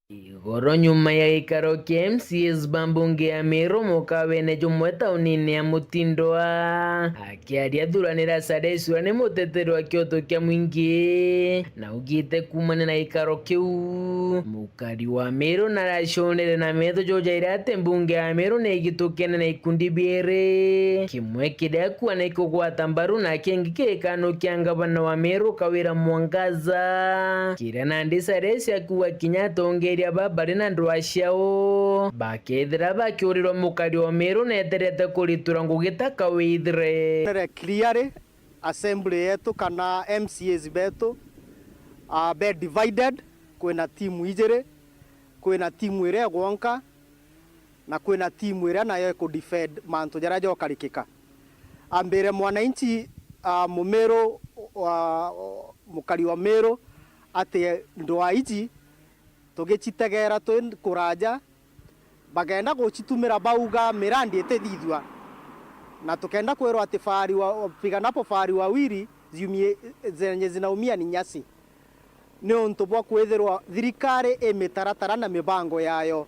Igoro nyuma ya gikaro kia M C As ba mbunge ya Meru mukawene jumwe taunine ya Mutindwa, akiaria thuranira Saleh Suran ni muteteri wa kioto kia mwingi, na augite kuumania na gikaro kiu, mukari wa Meru naracunire na metho jujaire ati mbunge ya Meru ni igitukene na ikundi biiri, kimwe kiria kuana ikugwata mbaru na kingi kikanukia ngavana wa Meru Kawira Mwangaza, kiria nandi Saleh Suran akiuga kinya atongeria ba bari na ndwaa ciao bakethira bakiurirwa mukari o Meru neterete kuritura ngugi ta kawithire. Very clearly, assembly yetu kana M C As betu, uh, be divided, kwina timu ijiri, kwina timu iria igwonka, na kwina timu iria nayo iku defend mantu jaria jokarikika. Ambire mwananchi, ah, mumiru, wa, mukari wa Miru, ati ndwaa iji tugicitegera twi kuraja, bagenda gucitumira bauga mirandi itithithua, na tukenda kwirwa ati fahari wa, piganapo fahari wawili ziumie, zenye zinaumia ni nyasi. Niuntu bwa kwithirwa thirikari i mitaratara na mibango yayo.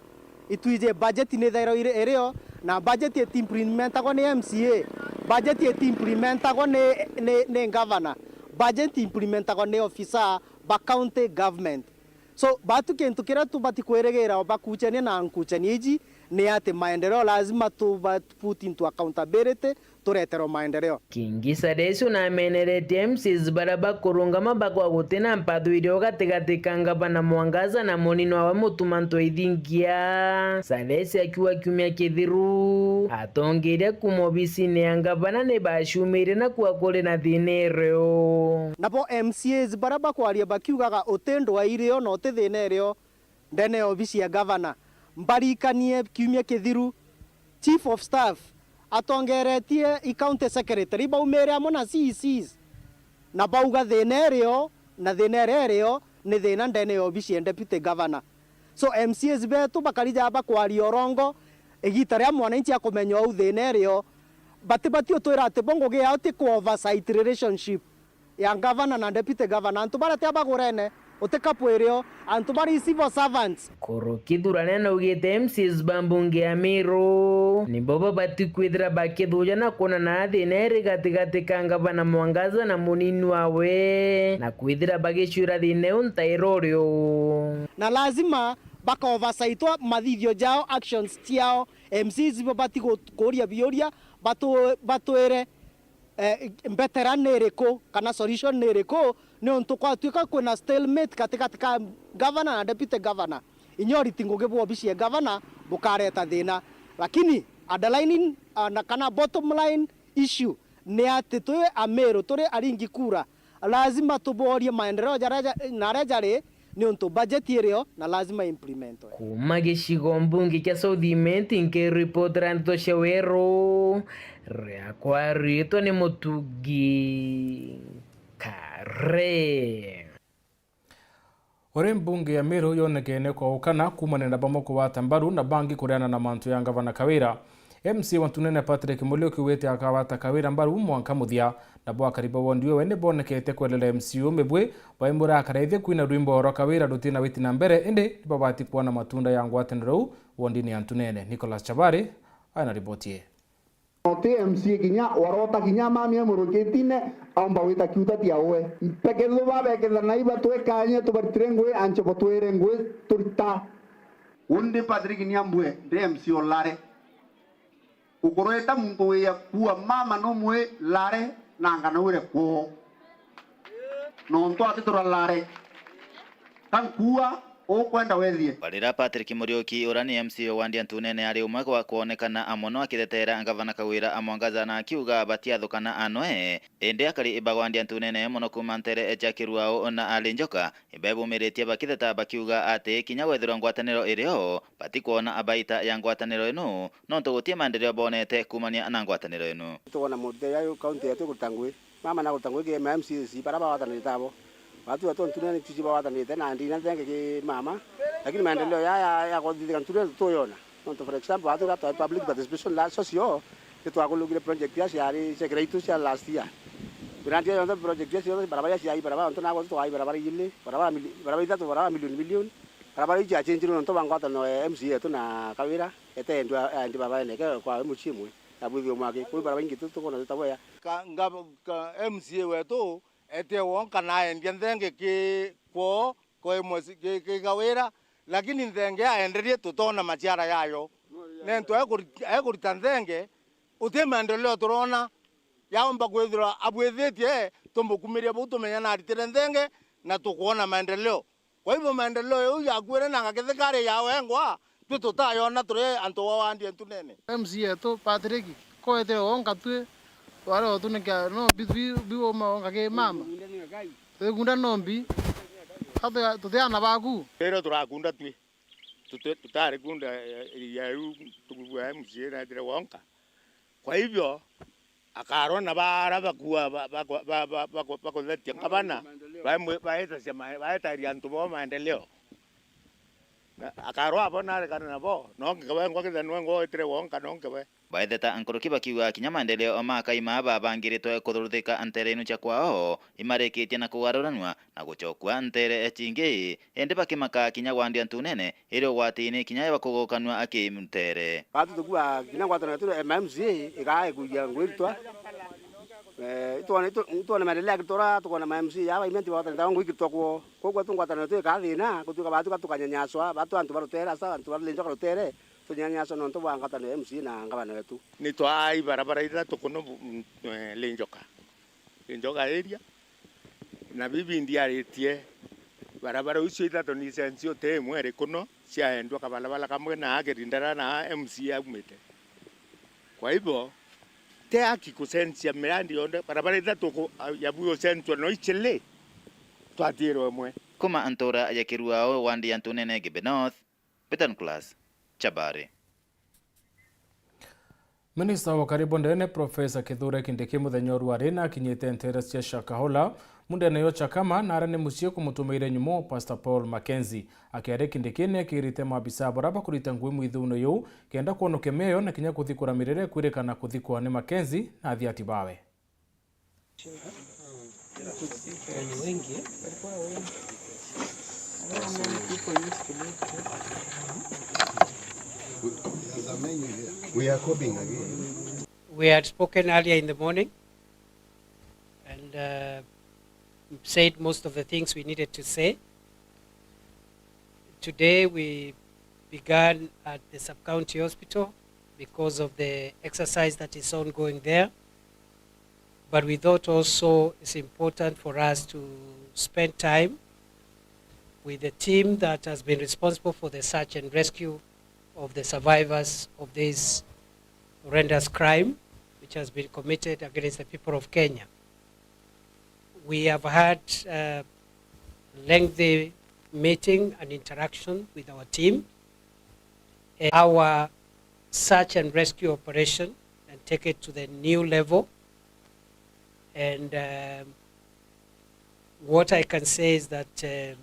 Itwiji budget ni thairo iri-, irio, na budget itiimplementagwa ni M C A, budget itiimplementagwa ni, ni, ni governor, budget iimplementagwa ni officer ba county government. So, batu kintu kiria tubati kwirigira o bakuchania na nkuchania iji ni ati maendeleo lazima tuba put into accountability, tureterwe maendeleo. Kingi Saleh Suran nameneretie M C As baria bakurungama bakwa gutina mpatho irio gatigati ka ngavana Mwangaza na munini wawe Mutuma M'Ethingia. Saleh Suran akiuga kiumia kithiru, atongeria kuuma obisine ya ngavana ni bacumirie na kuuga kuri na thina irio. Nabo M C As baria bakwaria bakiugaga uti ndwaa irio na uti thina irio, ndene ya obisi ya gavana. Mbarikanie kiumia kithiru, Chief of Staff atongeretie i County Secretary baumire amwe na C E Cs, na bauga thina irio, na thina iria irio ni thina ndene ya obisi ya Deputy Governor. So M C As betu bakari ja bakwaria urongo, igita ria mwananchi akumenya uu thina irio, batibati utwira ati bo ngugi yao ti ku oversight relationship ya ngavana na deputy governor. Antu baria ti abagurene, uti kapu irio, antu bari civil servants. Kuruki Thuranene augite M C As ba mbunge ya Miru nibo babati kwithira bakithuja na kwonana thina iri gatigati ka ngavana Mwangaza na munini wawe, na kwithira bagicwira thina iu ntairo urio. Na lazima baka oversight mathithio jao, actions ciao. M C As babati gu-, kuria biuria, batu-, batwire eh, mbetera ni iriku kana solution ni iriku, niuntu kwatuika kwina stalemate gatigati ka governor na deputy governor. Inya uriti ngugi bwa obici ya governor bukareta thina. Lakini underlining, ah, na kana bottom line issue ni ati twi Amiru, turi aringi kura, lazima tuborie maendeleo jaria ja-, na aria jari, niuntu budget irio na lazima implementwe. Kuuma gicigo mbunge kia South Imenti, nkiripotera ndeto cia Weru, riakwa riitwa ni Mutugi Kare. Uri mbunge ya Miru yonekene kwa ukana kuumania na bamwe kugwata mbaru na bangi kureana na mantu ya ngavana Kawira. M C A wa Ntunene Patrick Muriuki augite akagwata Kawira mbaru mwanka muthia, nabo akari ba wondi iwe ni bonekete kwerera M C A umwe bwe baimura akaraithia kwina rwimbo rwa Kawira rutina witi na mbere, indi ni babati kwona matunda ya ngwataniro iu wondini ya Ntunene. Nicholas Chabari aina riboti ii. Oti M C A kinya warota kinya mami e murukitine aumba wita kiuta tia uwe. Mpeke thuba bekethana iba twekanye tubaritire ngui anche botwire ngui turita. Undi Patrick Niambue ndi M C A ulare. Ukurweta muntu wiya kuua mama numwi lare na nganawire kwoo. Nontu ati turalare. Kankuua ukwenda wethie. Barira Patrick Muriuki, uria ni M C A wa wandi ya Ntunene, ari umwe gwa kwonekana mono akitetera ngavana Kawira Mwangaza na akiuga batiathukana anwe. Indi akari ba wandi ya Ntunene mono kuuma ntere cia Kiruao na Alinjoka, ibebumiritie bakitheta bakiuga ati kinya wethirwa ngwataniro irio, batikwona baita ya ngwataniro inu, nontu guti maendeleo bonete kuumania na ngwataniro inu. Twona muthia ya kaunti yetu ikuruta ngui. Mama na guruta ngui ki ma M C As bara bagwatanite abo. Batu batu Ntunene ni tuji bagwatanite na ndina thenge ki mama. Lakini maendeleo ya, ya, ya kuthithika Ntunene tuyona. Nontu for example, batu twa public participation la social, ni twakulukire project ya ciari cia Kiraitu cia last year. Grant ya yonthe project ya ciothe, barabara ya ciai, barabara, ntu na gwa twaai barabara ili, barabara mili-, barabara ithatu, barabara milioni, milioni. Barabara iji ciachenjirwe nontu bwa ngwatano ya M C A yetu na Kawira, ete endwa, endi baba eneke kwa mucii imwe, na bwithio mwaki. Kwi barabara ingi tu-, tukona twita bwea. Ka, nga, ka M C A wetu ete wonka na endia nthenge ki kwoo, kwa imwe ci-, ki, ki Kawira, lakini nthenge aenderie tutona maciara yayo. Nontu ekuri-, ekurita nthenge, uti maendeleo turona. Yaomba kwithirwa abwithitie, tumukumiria bau tumenya naritire nthenge na tukwona maendeleo. Kwa hivyo maendeleo yau yakuire na ngakithikari ya wengwa, twi tutayona turi antu wa wandi ya Ntunene. M C A yetu Patrick, ko etire wonka twi, twari o tunikia no bi-, bi-, biuma wonka ki mama. Twigunda no mbi. Ka tuti-, tuti ana baku. Rero turakunda twi. Tuti-, tutari kunda ya, ya yu tukugua M C A na etire wonka. Kwa hivyo, akarwa na bara bakua ba-, ba-, ba-, ba-, ba-, bakuthetia ngabana, baemwe-, baetacia ma-, baetaria antu bao maendeleo. Na akarwa abo narekana nabo, no nkewe ngwa kithanwe ngwa wetire wonka, no nkewe. Baetheta nkuruki bakiuga kinya maendeleo o ma akai maa babangiritwe kuthuruthika nteere inu cia kwao, imarikitie na kugaruranua na gucokua nteere cingi, indi bakimaka kinya gwandia ntunene iri ugwatini kinya ya bakugukanua aki nteere. Batu tukua kinya ngwataniro yetu ya M C A igaa ikugia ngugi iritwa. Eh, itwone, itu-, itwone maendeleo ya Kiritora, tukona ma M C A ya baimenti bagotanite ngui Kiritora kwoo. Koguo tu ngwataniro yetu ikaa thina, gutuika batuka tukanyanyaswa, batu antu ba rutere, asa antu ba Linjoka rutere, tunyanyaswa nontu bwa ngwataniro ya M C A na ngavana wetu. Ni twaa ibarabara ithatu kuno bu-, mm, eh, Linjoka. Linjoka area. Na bibi ndiaritie barabara icio ithatu ni cencio ti imwe iri kuno, ciaendwa kabarabara kamwe na Kirindara na M C A aumite. Kwa hivyo, ti haki kucenjia mirandi yonthe, barabara ithatu ku-, ya bui ucenjwa no ichili, twatirwe imwe. Kuma ntura ya Kiruao, wandi ya Ntunene, Ngembe North, Betan Class, Chabari. Minista wa ukari bwa ndene, Profesa Kithure Kindiki, muthenya uru ari na akinyite nteere cia Shakahola, mundene yo Chakama, na aria ni mucii kumutumiire nyumo Pastor Paul Mackenzie. Akiaria Kindiki ni ekirite maabisa baria bakurita ngugi mwithuune yuu, kenda kwonokia mioyo na kinya kuthikura mirire ikwirikana kuthikwa ni Mackenzie na athiati bawe. We are coping again. We had spoken earlier in the morning and, uh, said most of the things we needed to say. Today we began at the sub-county hospital because of the exercise that is ongoing there. But we thought also it's important for us to spend time with the team that has been responsible for the search and rescue of the survivors of this horrendous crime which has been committed against the people of Kenya. We have had, uh, lengthy meeting and interaction with our team. Our search and rescue operation and take it to the new level. And, um, what I can say is that, uh,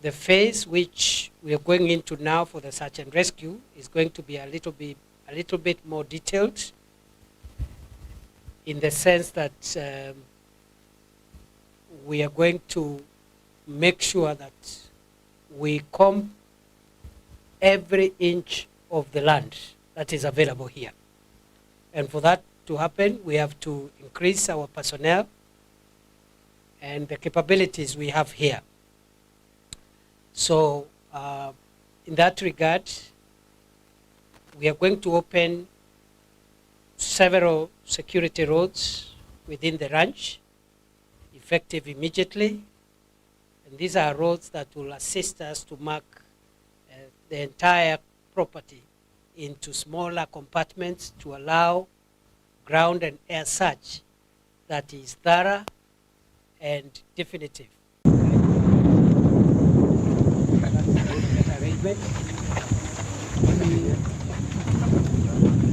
the phase which we are going into now for the search and rescue is going to be a little bit, a little bit more detailed, in the sense that, um, we are going to make sure that we comb every inch of the land that is available here. And for that to happen, we have to increase our personnel and the capabilities we have here. So, uh, in that regard, we are going to open several security roads within the ranch, effective immediately. And these are roads that will assist us to mark, uh, the entire property into smaller compartments to allow ground and air search that is thorough and definitive.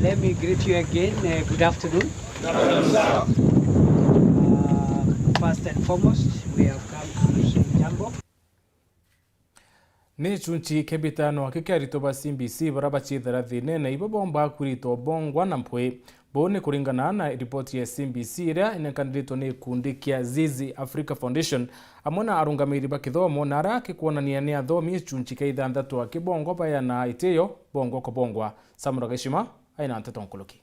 Let me greet you again. Uh, good afternoon. Uh, first and foremost, we have come to say jambo. Ni gicunci kia bitano aki kia aritwa ba C B C baria baciithira thiinene ibo boomba kwiritwa bongwa na mpwi. Buu ni kuringana na ripoti ya C B C iria inenkanirite ni gikundi kia Zizi Africa Foundation, amwe na arungamiri ba kithomo, na ara akikwonania ni athomi gicunci kia ithanthatu akibongwa bayana itio bongwa kubongwa. Samuel Gashima aina nteto nkuruki.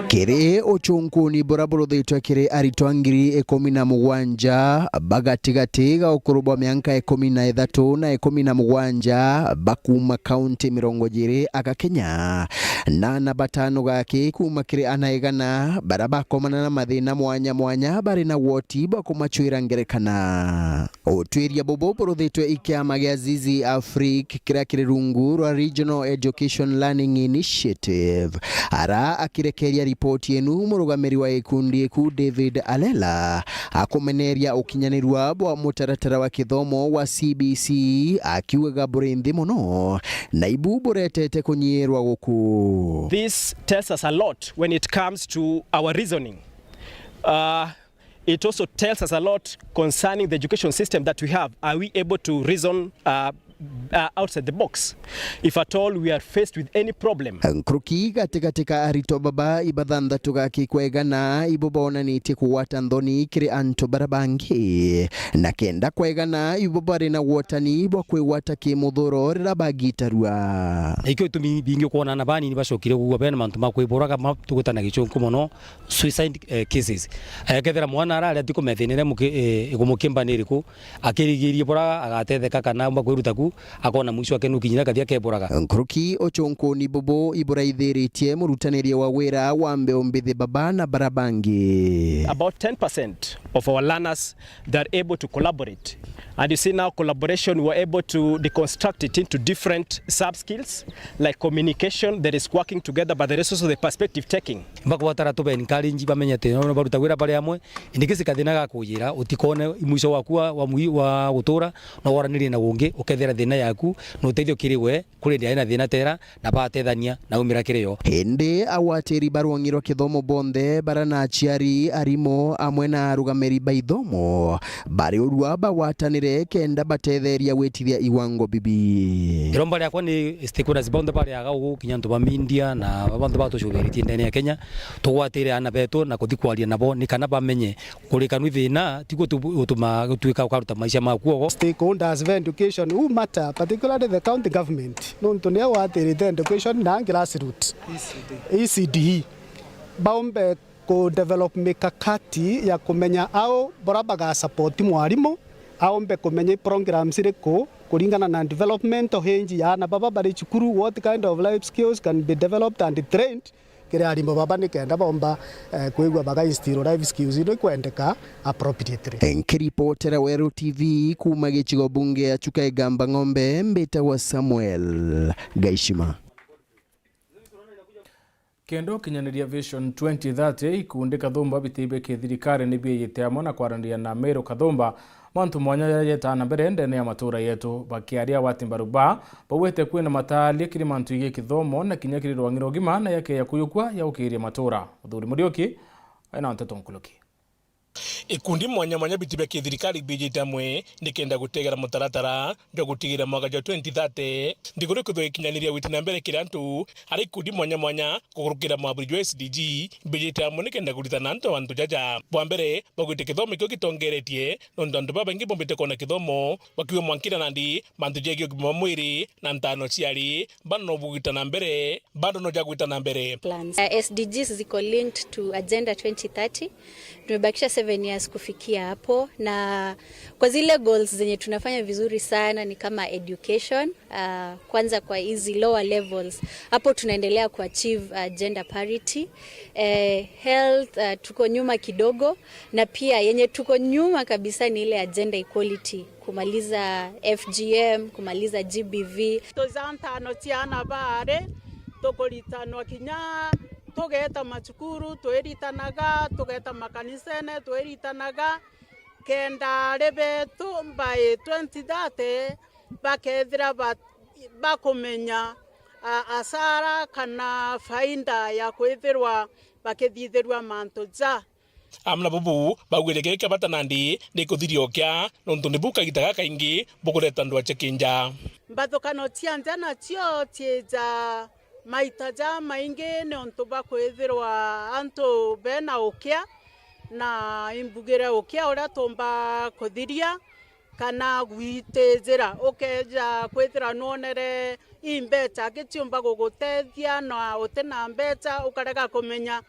Kiri ucunkuni buria buruthitwe kiri aritwa ngiri ikumi na mugwanja ba gatigati ga ukuru bwa mianka ikumi na ithatu na ikumi na mugwanja ba kuuma kaunti mirongo jiri aga Kenya, na ana batano gaki kuuma kiri ana igana baria bakomana na mathina mwanya mwanya bari na woti bwa kumacwira ngerekana. Utwiria bubu buruthitwe i kiama gia Zizi Afrique kiria kiri rungu rwa Regional Education Learning Initiative. Ara akirekeria ripoti enu, murugamiri wa gikundi iku David Alela akumeneria ukinyanirua bwa mutaratara wa kithomo wa C B C, akiugaga buri nthi mono na ibu buretete kunyiirwa guku. This tells us a lot when it comes to our reasoning. Uh, It also tells us a lot concerning the education system that we have. Are we able to reason, uh, uh, outside the box if at all we are faced with any problem? Nkuruki gatigati ka aritwa baba ibathanthatu gaki kwegana ibo bonanitie kugwata nthoni kiri antu baria bangi, na kenda kwegana ibo bari na gwotani bwa kwigwata kimuthuro riria bagitarua. Na ikio itumi bingi ukwona ana banini bacokire kugua bena mantu ma kwiburaga ma tugwita na gicunku mono, suicide, eh, cases. Eh, kethira mwana ara aria atikumethiniria muki-, eh, ikumukimba ni iriku, akirigirie bura agatetheka kana aumba kwiruta ku, akona mwisho wake nukinyira kathia keburaga. Nkuruki ucunkuni bubu iburaithiritie murutaniria wa wira wa mbeu mbithi baba na bara bangi. About ten percent of our learners, they're able to collaborate. And you see now collaboration, we're able to deconstruct it into different sub-skills like communication, there is working together, but there is also the perspective taking. Mbakubatara tuba encourage bamenye ati no baruta wira bari amwe, in case kathina gakujira, utikone mwisho waku wa, wa mwi-, wa gutura, no waranirie na ungi, ukethira thina yaku, na uteithio kiri we, kuri ndi aina thina tera, na batethania na umira kiri yo. Indi agwatiri ba rwang'i rwa kithomo bonthe bara na aciari, arimu, amwe na arugamiri ba ithomo, bari urua bagwatanire kenda batetheria gwitithia iwango bibi. Iromba riakwa ni stakeholders bonthe bari aga ugu, kinya antu ba media na bonthe batucubiritie ndene ya Kenya, tugwatire ana betu na kuthi kwaria nabo ni kana bamenye kurikanu thina tiguo tu-, utuma gutuika ukaruta maisha maku ogo. Stakeholders ba education who matter, particularly the county government, nontu nio watirite education na grassroot, E C D E, baumbe ku develop mikakati ya kumenya au bora baga support mwarimu, aumbe kumenya i programs iriku kuringana na developmental age ya ana baba bari cukuru, what kind of life skills can be developed and trained kiri arimu baba, nikenda bomba, eh, kwigua baga instill life skills iria ikwendeka appropriately. Nkiripotera Weru T V kuuma gicigo bunge ya Chuka Igamba Ng'ombe, mbitagwa Samuel Gaishima. Kenda ukinyaniria Vision twenty thirty, ikundi kathumba bitiibe kithirikari ni bieyite amwe na kwaraniria na Meru kathumba mantu mwanya jaria jetaa na mbere ndene ya matuura yetu. Bakiaria agwati mbaru ba, baugite kwina mataaria kiri mantu jegii kithomo na kinya kiri rwang'i rwa ugima na yakeya kuyukua ya gukiiria matuura. Muthuri Muriuki aina nteto nkuruki. Ikundi mwanya mwanya biti bia kithirikari biijite amwe nikenda gutegera mutaratara jwa gutigira mwaka jwa twenty thirty nthiguru ikwithirwa ikinyaniria gwiti na mbere kiri antu, aria ikundi mwanya mwanya kukurukira mwaburi jwa S D G biijite amwe nikenda kuritana antu mantu jaja. Bwa mbere, baugite kithomo kio gitongeretie nontu antu babaingi bombite kwona kithomo bakiuga mwankira nandi mantu jegii ugima bwa mwiri na ntano ciari bana no bugita na mbere, bado no jagwita na mbere. Plans. Uh, S D Gs ziko linked to Agenda twenty thirty. Tumebakisha seven years kufikia hapo, na kwa zile goals zenye tunafanya vizuri sana ni kama education, uh, kwanza kwa hizi lower levels, hapo tunaendelea kuachieve, uh, gender parity. Eh, health, uh, tuko nyuma kidogo, na pia yenye tuko nyuma kabisa ni ile ya gender equality, kumaliza F G M, kumaliza G B V. Tuja ntano ciana baari, tukuritanwa kinya tugeta macukuru twiritanaga, tugeta makanisene twiritanaga, kenda ari betu by twenty thirty bakethira ba-, bakumenya, a, asara kana faida ya kwithirwa bakithithirua mantu ja. Amwe na bubu baugire giki kia bata nandi ni kuthiria ukia, nontu nibu kagita gakaingi bukureta ndwaa cia kinja. Mbathukano cia nja nacio ciija Maita jamaingi ni untu bwa kwithirwa antu bena ukia na imbugire ukia uria tumba kuthiria kana gwitijira. Ukeja kwithira nwonere i mbeca aki ciumba gugutethia na uti na mbeca, ukarega kumenya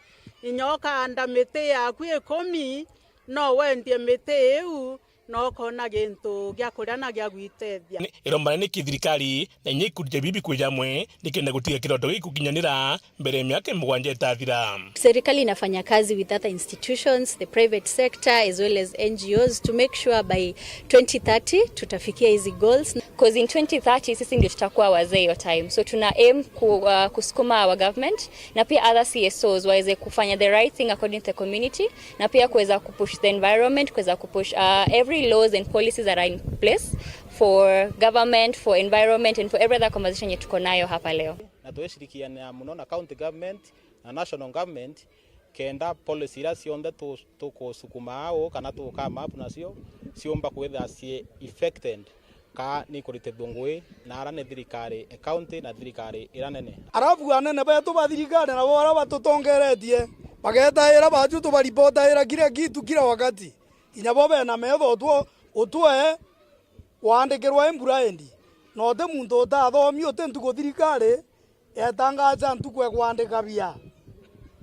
inya ukanda miti yaku ikumi, no wendie miti iu na ukona gintu gia kuria na gia gwitethia. Ni irombane niki thirikari na inya ikundi ja bibi kwija amwe nikenda gutiga kiroto giki gukinyanira mbere ya miaka mugwanja itathira. Serikali inafanya kazi with other institutions, the private sector, as well as N G Os to make sure by twenty thirty tutafikia hizi goals. 'Cause in twenty thirty sisi ndio tutakuwa wazee hiyo time. So tuna aim ku, uh, kusukuma our government na pia other C S Os waweze kufanya the right thing according to the community, na pia kuweza kupush the environment, kuweza kupush, uh, every laws and policies that are in place for government, for environment and for every other conversation yenye tuko nayo hapa leo. Na twishirikiana muno na county government na national government, kenda policy iria cionthe tu-, tukusukuma au kana tuka map nacio ciumba kwithira ci effected ka ni kuritithua ngui na ara ni thirikari e county na thirikari ira nene. Arabu anene betu ba thirikari nabo bara batutongeretie bagetaira baju tubaripotaira kila kitu kila wakati. Inya bo bena metho utwo-, utwe waandikirwa i mbura endi. Na uti muntu utathomi, uti ntuku thirikari etangaja ntuku e kwandika bia.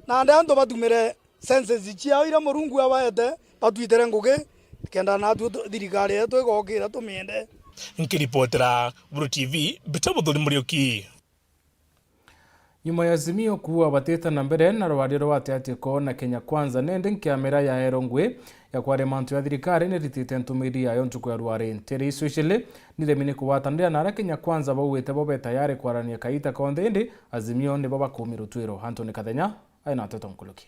Nandi antu batumire senses ciao iria Murungu abaete, batwitire ngugi, kenda natwe tu-, thirikari yetu igokira tumiende. Nkiripotera Buru T V, Peter Buthuri Muriuki. Nyuma ya Azimio kuua batite na mbere na rwaria rwa Atiatiko na Kenya Kwanza, nende nkiamera yaero ngui ya kwarema antu ya thirikari niritite ntumiri yayo ntuku ya rwari. Ntere icio icili niremi ni kugwatanira na aria Kenya Kwanza bauite bo be tayari kwarania kaita konthe, indi Azimio nibo bakuumirwa twiro. Anthony Kathenya aina nteto nkuluki.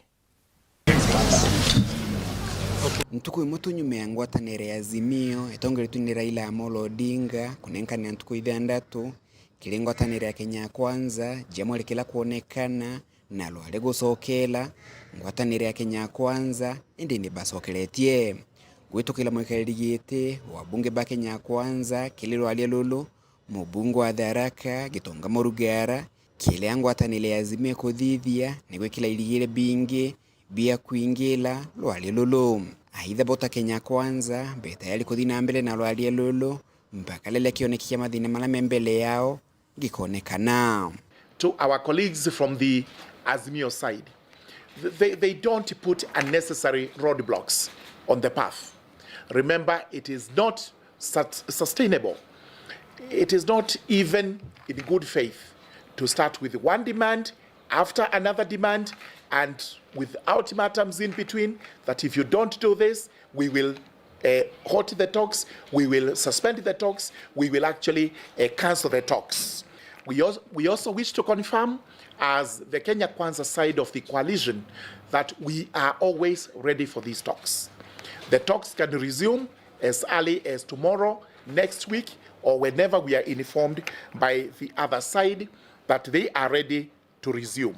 Ntuku imwe tu nyuma ya ngwataniro ya Azimio itongeretue ni Raila Amolo Odinga kunenkanira ntuku ithandatu kiri ngwataniro ya Kenya Kwanza, jamwe rikira kwonekana na rwari gucokera ngwataniro ya Kenya Kwanza, indi ni bacokeretie. Gwitukira mwikariri giti wa bunge ba Kenya Kwanza kiri rwaria ruru, mubunge wa Tharaka Gitonga Murugara, kiria ngwataniro ya Azimio ikuthithia ni gwikira irigire bingi bia kwingira rwaria ruru. Aitha bo ta Kenya Kwanza be tayari kuthi na mbere na rwaria ruru mpaka riria kioneki kia mathina maria me mbere yao gikonekana. To our colleagues from the Azimio side, they, they don't put unnecessary roadblocks on the path. Remember, it is not sut-, sustainable. It is not even in good faith to start with one demand after another demand and with ultimatums in between, that if you don't do this, we will, uh, halt the talks, we will suspend the talks, we will actually, uh, cancel the talks. We als-, we also wish to confirm, as the Kenya Kwanza side of the coalition, that we are always ready for these talks. The talks can resume as early as tomorrow, next week, or whenever we are informed by the other side that they are ready to resume.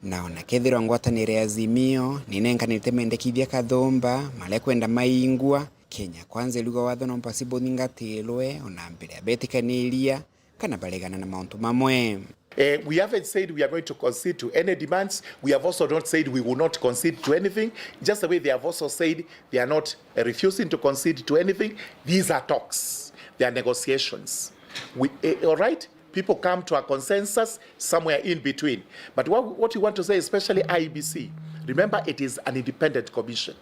Na ona kethirwa ngwataniro ya Azimio ninenkanite mendekithia kathumba maria kwenda maingwa, Kenya Kwanza iruga watho no mpasi buthingatirwe ona mbere ya betikaniria kana baregana na mauntu mamwe. Eh, we haven't said we are going to concede to any demands. We have also not said we will not concede to anything. Just the way they have also said they are not, eh, refusing to concede to anything. These are talks. They are negotiations. We, eh, all right? People come to a consensus somewhere in between. But what, what we want to say, especially I E B C, remember it is an independent commission,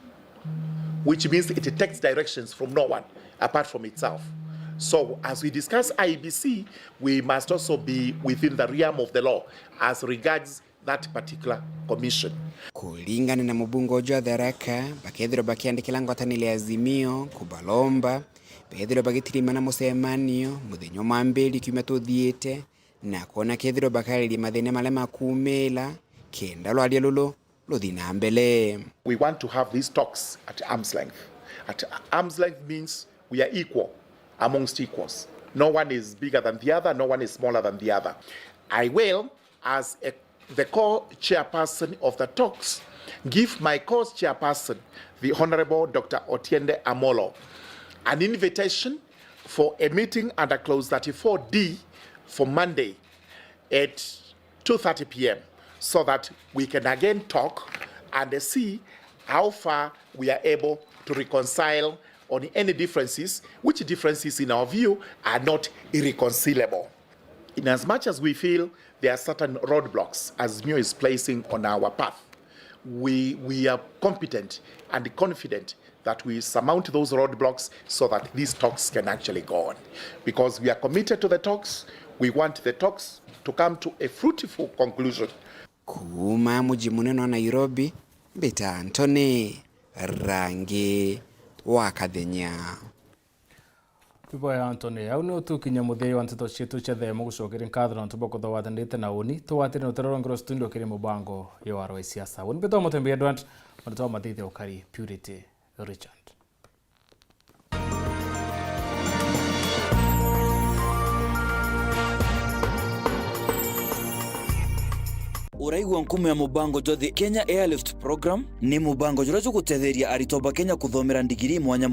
which means it takes directions from no one apart from itself. So as we discuss I E B C, we must also be within the realm of the law as regards that particular commission. Kuringana na mubunge uju wa Tharaka, bakethirwa bakiandikira ngwataniro ya Azimio kubaromba bethirwe bagitirimana mucemanio muthenya wa mwambiri kiumia tuthiite, na kwona kethirwa bakariria mathina maria makumira kenda rwaria ruru ruthi na mbere. We want to have these talks at arm's length. At arm's length means we are equal amongst equals. No one is bigger than the other, no one is smaller than the other. I will, as a, the co-chairperson of the talks, give my co-chairperson, the Honorable Doctor Otiende Amolo, an invitation for a meeting under Clause thirty-four D for Monday at two thirty p m so that we can again talk and see how far we are able to reconcile on any differences, which differences in our view are not irreconcilable. In as much as we feel there are certain roadblocks Azimio is placing on our path, we, we are competent and confident that we surmount those roadblocks so that these talks can actually go on. Because we are committed to the talks, we want the talks to come to a fruitful conclusion. Kuuma muji munene wa Nairobi, mbita Anthony Rangi wa Kathenya. Iboya Anthony, au ni utukinya muthia wa nteto cietu cia themo. Gucokeria nkatho na antu bwa kuthogwatanirite na uni, tugwatire na utero rwangi rwa studio kiri mubango yo wa rwa siasa. Uni mbitwa Mutembi Edward, mantu mathithia ukari Purity Richard. Uraigua nkumo ya mubango jwa The Kenya Airlift Program? Ni mubango juria jugutetheria aritwa ba Kenya kuthomera ndigiri mwanya